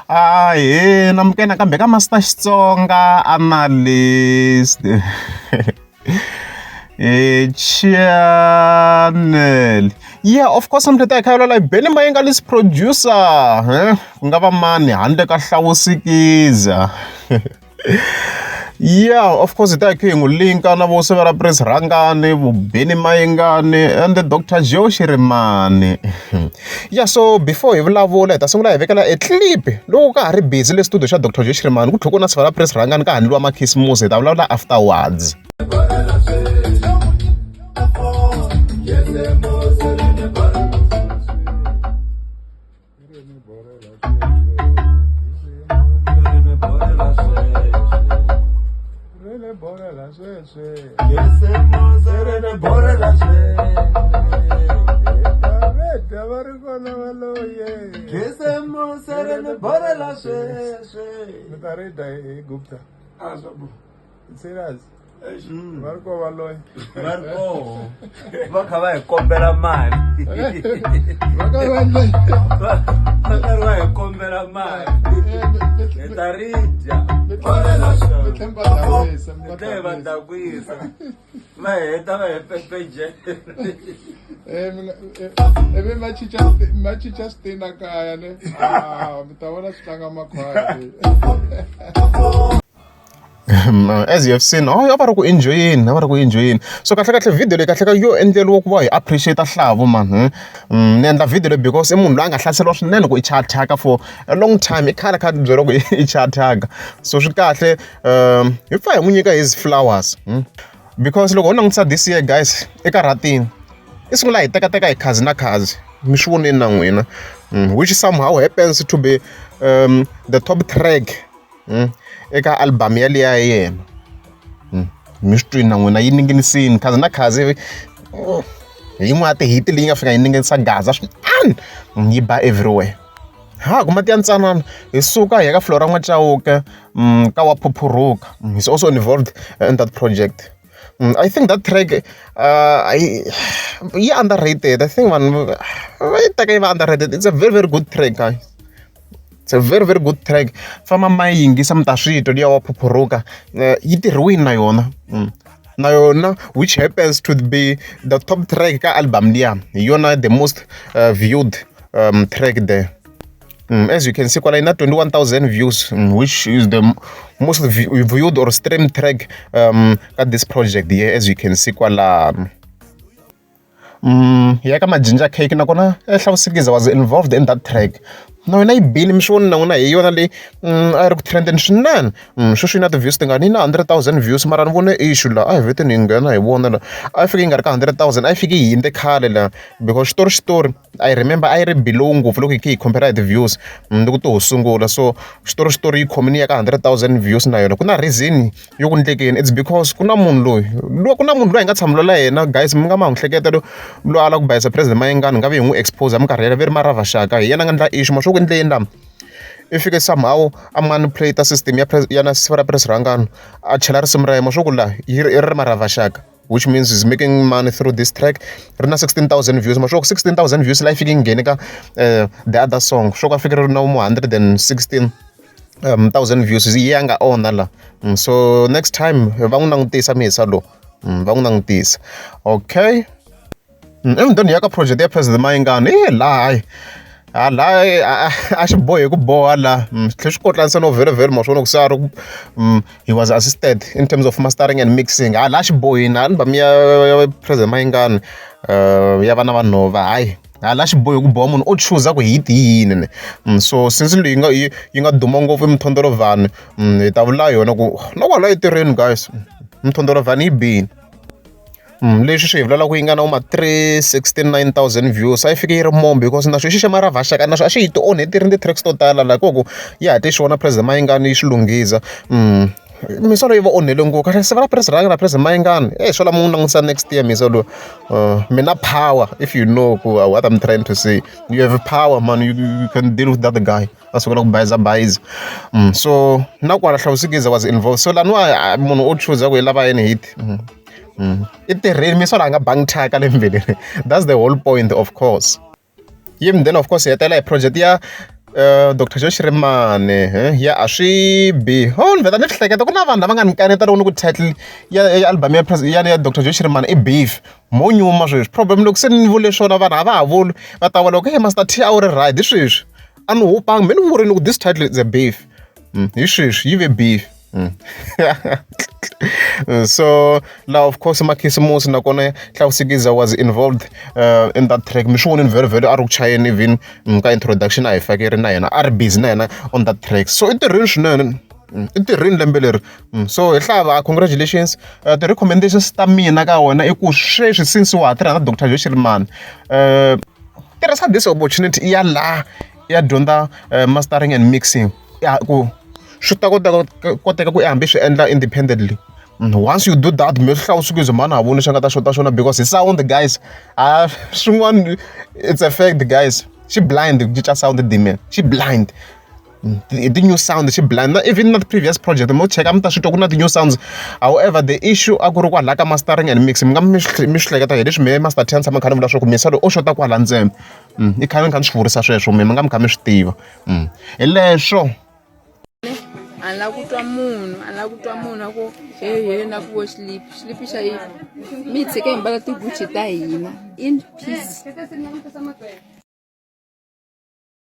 Ahee namukela nakambe ka Master Xitsonga Analyst channel. Yeah, of course namuntlha hi ta hi kha hi vulavula hi Benny Mayengani producer ku nga va mani handle ka Hlawusikiza. Yeah, of course hi ta hi kha hi n'wi linka na vo Sivera Prince Rhangani, vo Benny Mayengani and Doctor Joe Shirimani. Yeah, so before hi vulavula hi ta sungula hi vekela e clip loko ka ha ri busy le studio xa Doctor Joe Shirimani ku tlhela ku na Sivera Prince Rhangani ka ha endliwa makhisimusi hi ta vulavula afterwards. Mi ta ri dya hi Gupta. Serious? Va ri koho valoyi. Va ri koho. Va kha va hi kombela mali. Va ka va le. Va karhi va hi kombela mali. Hi ta ri dya. Mi tlhe mi va dakwisa. Mi tlhe hi va dakwisa. Va heta va hi pepejela. Ivi ma cinca ma cinca switina kaya ne. Ah, mi ta vona swi tlanga makhwaya. As you have seen, oh, a va ri ku enjoyeni, a va ri ku enjoyeni. So kahle kahle video leyi kahle kahle yo endleriwa ku va hi appreciate Hlavu man. Ni endla video leyi because i munhu loyi a nga hlaseriwa swinene ku i chaya thyaka for a long time. I khale kha a byeriwa ku i chaya thyaka. So swi kahle hi pfa hi n'wi nyika his flowers. Because loko ho langutisa this year guys, i karhatini. I sungula hi tekateka hi khazi na khazi. Mi swi vonile na n'wina. Which somehow happens to be the top track eka album yaliya ya yena. Mi swi twini na n'wina yi ninginisile khazi na khazi hi yin'wana ya ti-hit leyi nga fika yi ninginisa Gaza swinene yi ba everywhere. Ha ku mati ya ntsanana hi suka hi ya ka Flora N'wa-Chauke ka wa Phuphuruka he's also involved in that project. I think that track yi underrated. I think vanhu va yi teka yi va underrated. It's a very very good track guys. It's a very very good track. Famba ma yi yingisa mi ta swi twa liya wa Phuphuruka yi tirhiwini na yona. Na yona which happens to be the top track ka album liya hi yona the most viewed track there. As you can see kwala yi na 21,000 views which is the most viewed or streamed track ka this project here as you can see kwalano. Ya ka Majinja Cake nakona Hlawusikiza was involved in that track. Na yona yi bile mi swi vona na n'wina hi yona leyi a yi ri ku trend-eni swinene. Sweswi yi na ti-views tingani yi na 100,000 views mara ni vone issue la a hi vheteni hi nghena hi vona la a yi fike yi nga ri ka 100,000 a yi fike yi hundze khale la because xitori xitori I remember a yi ri below ngopfu loko hi kha hi compare hi ti-views loko to ho sungula so xitori xitori yi khomile ya ka 100,000 views na yona ku na reason yo ku endlekeni it's because ku na munhu loyi ku na munhu loyi hi nga tshamulela yena guys mi nga ma n'wi hleketa loyi a lava ku bayisa president Mayengani nga vi hi n'wi expose minkarhi yaleyo ve ri Maravhaxaka hi yena a nga endla issue ma swo ku endle yini la i fike somehow a manipulate system ya ya na siva ra Prince Rhangani a chela risimu ra yena ma swo ku la yi ri ri Maravhaxaka which means he's making money through this track ri na 16,000 views ma swo ku 16,000 views la yi fike yi nghene ka the other song swo ku a fike ri na mo 116 thousand views yi ya nga onha la. So next time va n'wi langutisa mihisa lowu va n'wi langutisa okay. Emundeni ya ka project ya President Mayengani i laha hayi a laha a xi bohe ku boha laha swi tlhela swi kotlanisa no vhele ma swi vona ku se a ri he was assisted in terms of mastering and mixing ha laha xi bohini album ya President Mayengani ya vana va nhova hayi hala xi bohe ku boha munhu o chuza ku hit hi yini ne. So since leyi nga yi yi nga duma ngopfu i Mthondolovhani hi ta vula yona ku na kwala entirhweni guys Mthondolovhani yi bini. Leswi swi hi vulaka ku yi nga na ma 369,000 views a yi fike yi ri more because na xo xi xa Maravhaxaka na xo a xi yi ti onhe ti ri ti-tracks to tala la ko ku ya hatle yi xi vona President Mayengani yi swi lunghiza. Misa loyi va onhele ngopfu kahle siva ra President Rhangani na President Mayengani e swo lava mi n'wi langutisa next year misa loyi mi na power if you know ku what I'm trying to say you have power man you can deal with that guy a sungula ku bayiza bayiza. So na kwala Hlawusikiza was involved so laniwa munhu o chuza ku i lava yini hit i tirhile misa loyi a nga bangi thyaka le mbilwini that's the whole point of course. Yim then of course hi hetelela hi project ya Dr Joe Shirimani ya a swi bi ho ni vheta ni swi hleketa ku na vanhu lava nga ni kaneta loko ni ku title ya album ya ya ya Dr Joe Shirimani i beef mo nyuma sweswi problem loko se ni vule swona vanhu a va ha vuli va ta vula ku hey Master T a wu ri right hi sweswi a ni hupanga me ni vurini ku this title is a beef hi sweswi yi ve beef. So now of course makhisimusi nakona Hlawusikiza was involved in that track mi swi vonini very very a ri ku chayeni even ka introduction a hi fakeri na yena a ri busy na yena on that track so i tirhini swinene i tirhini lembe leri so hi hlava congratulations ti-recommendations ta mina ka wena i ku sweswi since wa ha tirha na Dr Joe Shirimani tirhisa this opportunity ya laha ya dyondza mastering and mixing ya ku swi ta kota koteka ku i hambi swi endla independently once you do that mi swi hlawusikize mhani ha voni swi nga ta xota xona because hi sound guys a swin'wana it's a fact guys xi blind ku cinca sound dime xi blind hi ti-new sound xi blind na even na previous project mo cheka mi ta swi twa ku na ti-new sounds however the issue a ku ri kwalaya ka mastering and mixing mi nga mi swi hleketa hi leswi mehe Master T a ni tshama ni kha ni vula swa ku Misa loyi o xota kwala ntsena i khale ni kha ni swi vurisa sweswo mi nga mi kha mi swi tiva hi leswo. A ni lava ku twa munhu a ni lava ku twa munhu a ku hehe na ku vo xilipi xilipi xa yini mi hi tshike hi mbala ti-Gucci ta hina in peace.